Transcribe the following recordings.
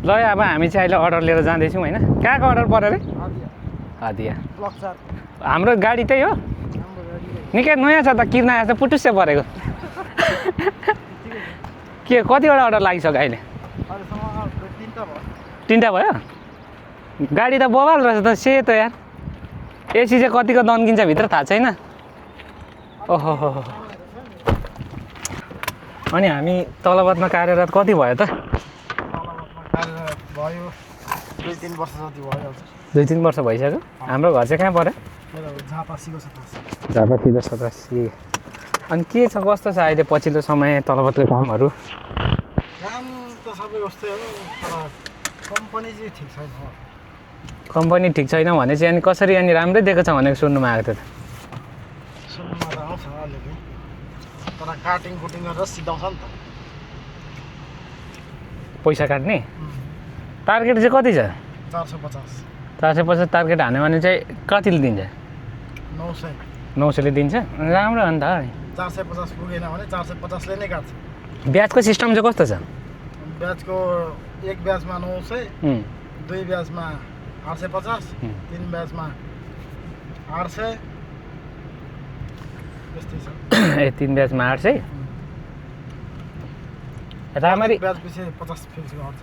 ल अब हामी चाहिँ अहिले अर्डर लिएर जाँदैछौँ होइन कहाँको अर्डर पऱ्यो अरे हदिया हाम्रो गाडी त्यही हो निकै नयाँ छ त किर्ना आएछ पुटुस्से परेको के कतिवटा अर्डर लागिसक्यो अहिले 3टा भयो गाडी त बवाल रहेछ त सेतो यार एसी चाहिँ कतिको दन्किन्छ भित्र थाहा छैन ओहो अनि हामी तलबतमा कार्यरत कति भयो त भयो 2-3 वर्ष जति भयो 2-3 वर्ष भइसक्यो हाम्रो घर चाहिँ कहाँ पर्यो झापा सिधो 87 अनि के छ कस्तो छ अहिले पछिल्लो समय तलबतको कामहरू काम त सबै जस्तै हो तर कम्पनी चाहिँ ठिक छैन कम्पनी ठिक छैन भने चाहिँ अनि कसरी अनि राम्रै दिएको छ भनेको सुन्नुमा आएको थियो त सुन्नुमा त आउँछ अलिकति तर काटिङ कुटिङ गरेर सिधाउँछ नि त पैसा काट्ने टार्गेट चाहिँ कति छ 450 टार्गेट हान्यो भने चाहिँ कतिले दिन्छ 900ले दिन्छ राम्रो हो नि त 450 पुगेन भने 450ले नै काट्छ ब्याजको सिस्टम चाहिँ कस्तो छ ब्याजको एक ब्याजमा 900 दुई ब्याजमा 850 तीन ब्याजमा 800 त्यस्तै छ ए 3 ब्याजमा 800 राम्ररी ब्याज पछि 50 फिक्स गर्छ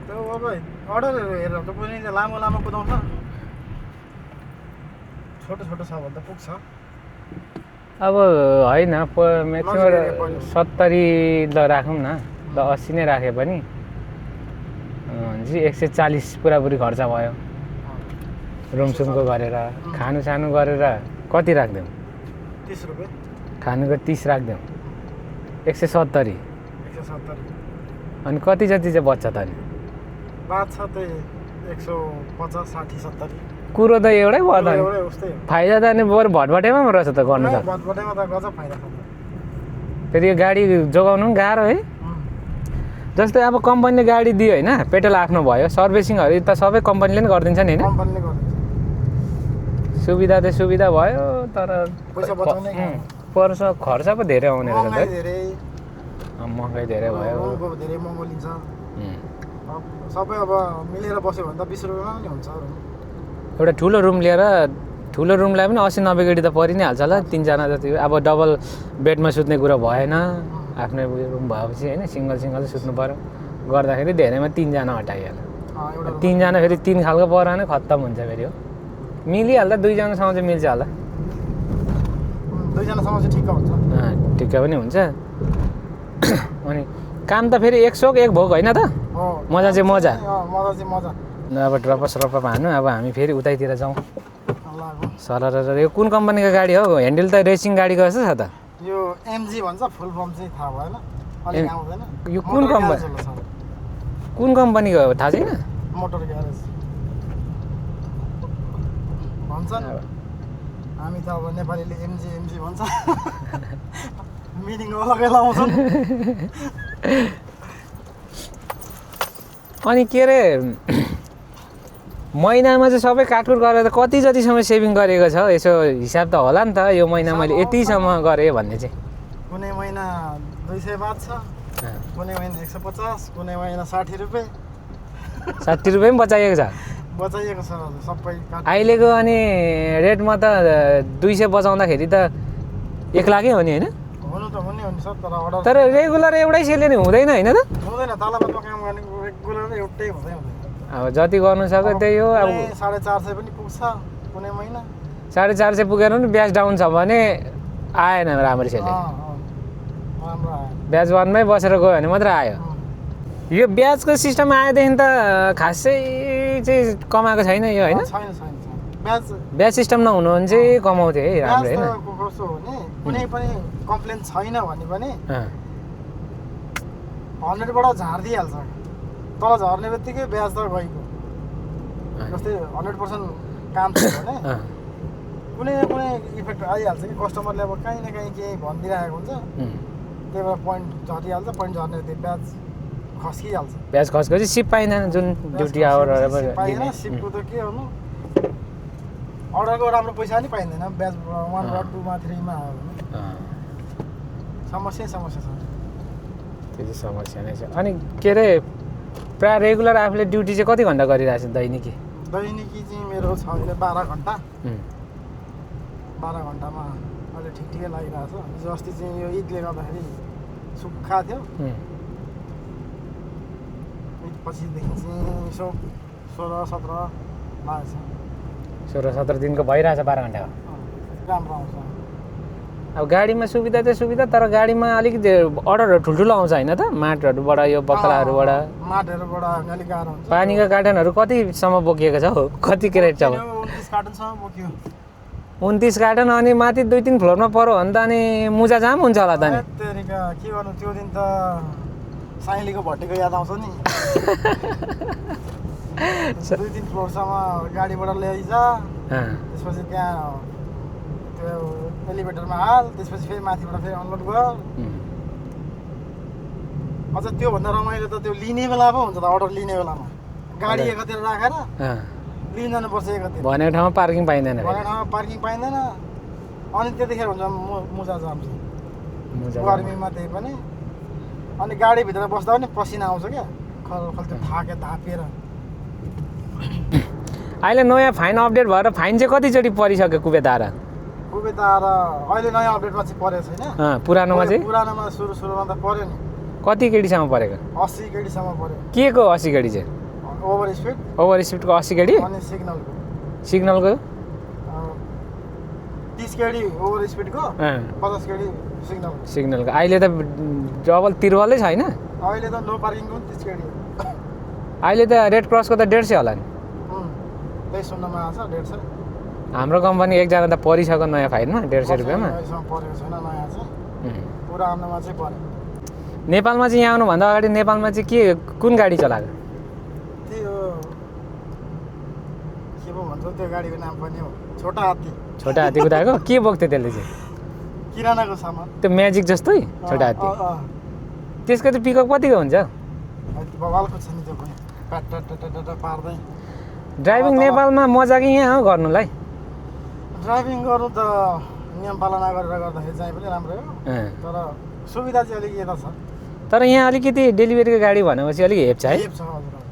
त्यो अब अर्डरहरू हेरेर त कुनै लामो कुदाउँछ छोटो छ भने त पुग्छ अब होइन म्याक्सिमम 70 ल राखौँ न ल 80 नै राखे पनि 140 पुरापुरी खर्च भयो रुमसुमको गरेर खानु गरेर कति राख्दियौँ 30 रुपैयाँ खानुको 30 राख्दियौँ 170 अनि कति जति चाहिँ बच्छ त अनि बात छ त्यही 150 60 70 कुरो त एउटै भयो त एउटै उस्तै फाइदा त अनि बरु भटभटेमा रहेछ त गर्नु त भटभटेमा त गजब फाइदा छ फेरि यो गाडी जोगाउनु पनि गाह्रो है जस्तै अब कम्पनीले गाडी दियो होइन पेट्रोल आफ्नो भयो सर्भिसिङहरू त सबै कम्पनीले नै गरिदिन्छ नि होइन कम्पनीले गर्छ सुविधा त सुविधा भयो तर पैसा बचाउने पर्छ खर्च पो धेरै आउने रहेछ महँगाई धेरै महँगाई धेरै भयो धेरै महँगो लिन्छ सबै अब मिलेर बस्यो भने त 20 रुपैयाँमा पनि हुन्छ एउटा ठुलो रुम लिएर ठुलो रुमलाई पनि 80-90 गेडी त परि नै हाल्छ होला 3 जना जति अब डबल बेडमा सुत्ने कुरा भएन आफ्नै रुम भएपछि होइन सिङ्गल सुत्नु पर्यो गर्दाखेरि धेरैमा 3 जना हटाइहाल्छ 3 जना फेरि 3 खालको पऱ्यो भने खत्तम हुन्छ फेरि हो मिलिहाल्दा 2 जनासम्म चाहिँ मिल्छ होला 2 जनासम्म चाहिँ ठिक्क हुन्छ ठिक्क पनि हुन्छ अनि काम त फेरि एक सोक एक भोग होइन त मजा चाहिँ मजा अब ड्रप हान्नु अब हामी फेरि उतैतिर जाउँ सरर यो कुन कम्पनीको गाडी हो ह्यान्डल त रेसिङ गाडीको जस्तो छ त यो एमजी भन्छ फुल फर्म चाहिँ थाहा भएन अलि आउँदैन यो कुन कम्पनीको हो थाहा छैन मोटर ग्यारेज भन्छ नि हामी त अब नेपालीले एमजी भन्छ मिनिङ अलगै लाउँछन् अनि के अरे महिनामा चाहिँ सबै काटकुट गरेर त कति जतिसम्म सेभिङ गरेको छ यसो हिसाब त होला नि त यो महिना मैले यतिसम्म गरेँ भन्ने चाहिँ कुनै महिना 200 बाँच्छ कुनै महिना 150 कुनै महिना 60 रुपैयाँ 60 रुपैयाँ पनि बचाइएको छ सबै अहिलेको अनि रेटमा त 200 बचाउँदाखेरि त 1 लाखै हो नि होइन हुनु त हुने हो नि सर तर रेगुलर एउटै सेलले नि हुँदैन होइन त हुँदैन तलबतमा काम गर्ने रेगुलर एउटै हुँदैन अब जति गर्नु सक्यो त्यही हो अब 450 पनि पुग्छ कुनै महिना 450 पुगेर पनि ब्याज डाउन छ भने आएन राम्ररी सेलले राम्रो आयो ब्याज वनमै बसेर गयो भने मात्र आयो यो ब्याजको सिस्टम आएदेखि त खासै चाहिँ कमाएको छैन यो होइन छैन ब्याज सिस्टम नहुनु भने चाहिँ कमाउँथ्यो है राम्रो होइन कस्तो हो भने कुनै पनि कम्प्लेन छैन भने पनि 100 बाट झार्दिहाल्छ तल झर्ने बित्तिकै ब्याज त गएको जस्तै 100% काम छ भने कुनै न कुनै इफेक्ट आइहाल्छ कि कस्टमरले अब कहीँ न कहीँ केही भनिदिरहेको हुन्छ त्यही भएर पोइन्ट झरिहाल्छ पोइन्ट झर्ने बित्तिकै ब्याज खस्किहाल्छ ब्याज खस्केपछि सिप पाइँदैन जुन ड्युटी आवरहरू पाइँदैन सिपको त के हुनु अर्डरको राम्रो पैसा पनि पाइँदैन ब्याज 1 वा 2 मा 3 मा आयो भने समस्या छ त्यो चाहिँ समस्या नै छ। अनि के अरे प्रायः रेगुलर आफूले ड्युटी चाहिँ कति घन्टा गरिरहेको छ दैनिकी? दैनिकी चाहिँ मेरो छ अहिले 12 घन्टा। 12 घन्टामा अहिले ठिकै लागिरहेको छ। हिजो अस्ति चाहिँ यो ईदले गर्दाखेरि सुक्खा थियो। ईद पछिदेखि चाहिँ यसो 16-17 लागेछ। 16-17 दिनको भइरहेछ 12 घन्टा। राम्रो आउँछ। अब गाडीमा सुविधा चाहिँ सुविधा, तर गाडीमा अलिकति अर्डरहरू ठुल्ठुलो आउँछ होइन त? माटहरूबाट यो बक्राहरूबाट माटहरूबाट अलिक गाह्रो हुन्छ। पानीका कार्टनहरू कतिसम्म बोकिएको छ हौ? कति क्रेट छ? 29 कार्टनसम्म बोक्यो। 29 कार्टन। अनि माथि 2-3 फ्लोरमा पऱ्यो भने त अनि मुजा जाम हुन्छ होला त नि। तेरिका के गर्नु, त्यो दिन त साइलीको भट्टीको याद आउँछ नि। 2-3 फ्लोरसम्म गाडीबाट ल्याइजा, त्यसपछि त्यहाँ त्यो एलिभेटरमा हाल, त्यसपछि फेरि माथिबाट फेरि अनलोड गर। अझ त्योभन्दा रमाइलो त त्यो लिने बेला पो हुन्छ त, अर्डर लिने बेलामा गाडी एकातिर राखेर लिन जानुपर्छ एकातिर। भनेको ठाउँमा पार्किङ पाइँदैन। भनेको ठाउँमा पार्किङ पाइँदैन। अनि त्यतिखेर हुन्छ मुजा जाम चाहिँ गर्मीमा। त्यही पनि अनि गाडीभित्र बस्दा पनि पसिना आउँछ क्या, खल त्यो थाके धापिएर। अहिले नयाँ फाइन अपडेट भएर फाइन चाहिँ कतिचोटि परिसक्यो कुबेतारा? कुबेतारा अहिले नयाँ अपडेटमा चाहिँ परेको छैन। पुरानोमा चाहिँ? पुरानोमा सुरुमा त पऱ्यो नि। कति केडीसम्म परेको? 80 केडीसम्म पऱ्यो। के को 80 केडी चाहिँ? Over speed. ओभर स्पिडको 80 केडी? अनि सिग्नलको 30 केडी ओभर स्पिडको, 50 केडी सिग्नलको। अहिले त डबल तिरुवलै छैन? अहिले त नो पार्किङको 30 केडी। अहिले त रेड क्रसको त 150 होला नि। त्यही सुन्नमा आएको छ 150। हाम्रो कम्पनी एकजना त परिसक्यो नयाँ फाइनमा 150 रुपियाँमा। परेको छैन नयाँ चाहिँ, पुरा आउनुमा चाहिँ पऱ्यो। नेपालमा चाहिँ यहाँ आउनुभन्दा अगाडि नेपालमा चाहिँ के कुन गाडी चलाएको? त्यो के पो भन्छ त्यो गाडीको नाम पनि हो, छोटा हात्ती। छोटा हात्ती कुदाएको? के बोक्थ्यो त्यसले चाहिँ? किरानाको सामान। त्यो म्याजिक जस्तै छोटा हात्ती? त्यसको चाहिँ पिकअप कतिको हुन्छ? बवालको छ नि त्यो पनि, प्याट पार्दै। ड्राइभिङ नेपालमा मजा कि यहाँ हो गर्नुलाई? ड्राइभिङ गर्नु त नियम पालना गरेर गर्दाखेरि चाहिँ पनि राम्रै हो, तर सुविधा चाहिँ अलिक यता छ। तर यहाँ अलिकति डेलिभरीको गाडी भनेपछि अलिक हेप्छ है?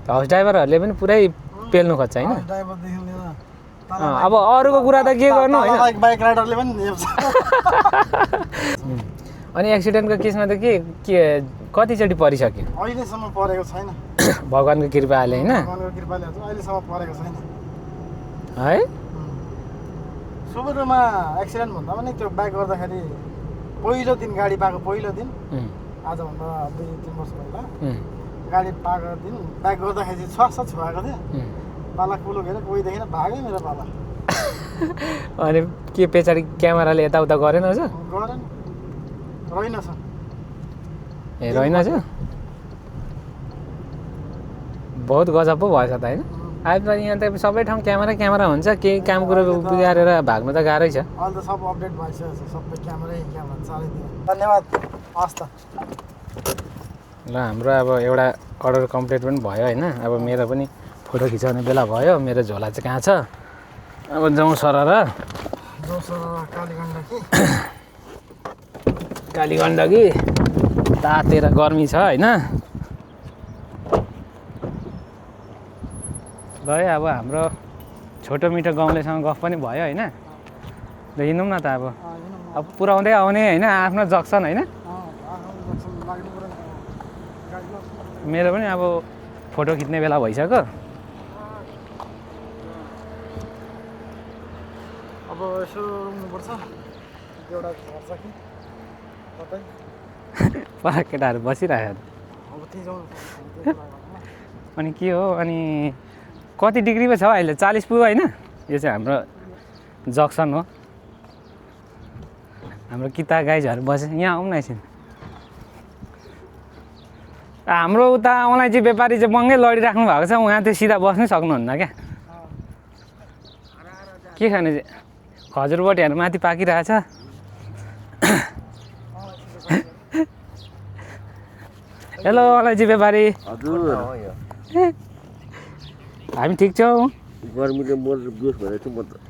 हाउस ड्राइभरहरूले पनि पुरै पेल्नु खोज्छ होइन? ड्राइभरदेखि लिएर अब अरूको कुरा त के गर्नु होइन। बाइक राइडरले पनि हेप्छ। अनि एक्सिडेन्टको केसमा त के कतिचोटि परिसक्यो? अहिलेसम्म परेको छैन। भगवान्को कृपाले होइन? भगवान्को कृपाले अहिलेसम्म परेको छैन है। सुरुमा एक्सिडेन्ट भन्दा पनि त्यो बाइक गर्दाखेरि पहिलो दिन गाडी पाएको पहिलो दिन, आजभन्दा 2-3 वर्ष पहिला गाडी पाएको दिन बाइक गर्दाखेरि चाहिँ छुवाएको थिएँ। पाला कुलो घेर कोहीदेखि भागेँ मेरो पाला। अनि के पछाडि क्यामेराले यताउता गरेन रहेछ? गरेन, रहेनछ। ए रहेनछ? बहुत गजब पो भएछ त होइन? अहिले त यहाँ त सबै ठाउँ क्यामेरा हुन्छ, केही काम कुरो बिगारेर भाग्नु त गाह्रै छ। अहिले त सब अपडेट भइसकेको छ, सबै क्यामेरा चालैतिर। धन्यवाद, हस् त। ल हाम्रो अब एउटा अर्डर कम्प्लिट पनि भयो होइन? अब मेरो पनि फोटो खिचाउने बेला भयो। मेरो झोला चाहिँ कहाँ छ? अब जाउँ सरर। कालीगण्डकी तातेर गर्मी छ होइन? ल है अब हाम्रो छोटो मिठो गाउँलेसँग गफ पनि भयो होइन? ल हिँडौँ न त अब पुऱ्याउँदै आउने होइन? आफ्नो जक्सन होइन? मेरो पनि अब फोटो खिच्ने बेला भइसक्यो। अब यसो रुङ्नुपर्छ, एउटा घर छ कि कतै पर केटाहरू बसिरहेको। अब त्यही जाउँ। अनि के हो, अनि कति डिग्रीमा छ अहिले? 40 पुग्यो होइन? यो चाहिँ हाम्रो जक्सन हो। हाम्रो किता गाइजहरू बसे। यहाँ आउँ न एकछिन। हाम्रो उता अलैँची व्यापारी चाहिँ बङ्गै लडिराख्नु भएको छ, उहाँ त्यो सिधा बस्नै सक्नुहुन्न क्या। के खाने चाहिँ? खजुरबोटीहरू माथि पाकिरहेछ। हेलो अलैँची व्यापारी। हजुर हामी ठिक छौँ। गर्मीले मोर बेहोस भएर छु म त।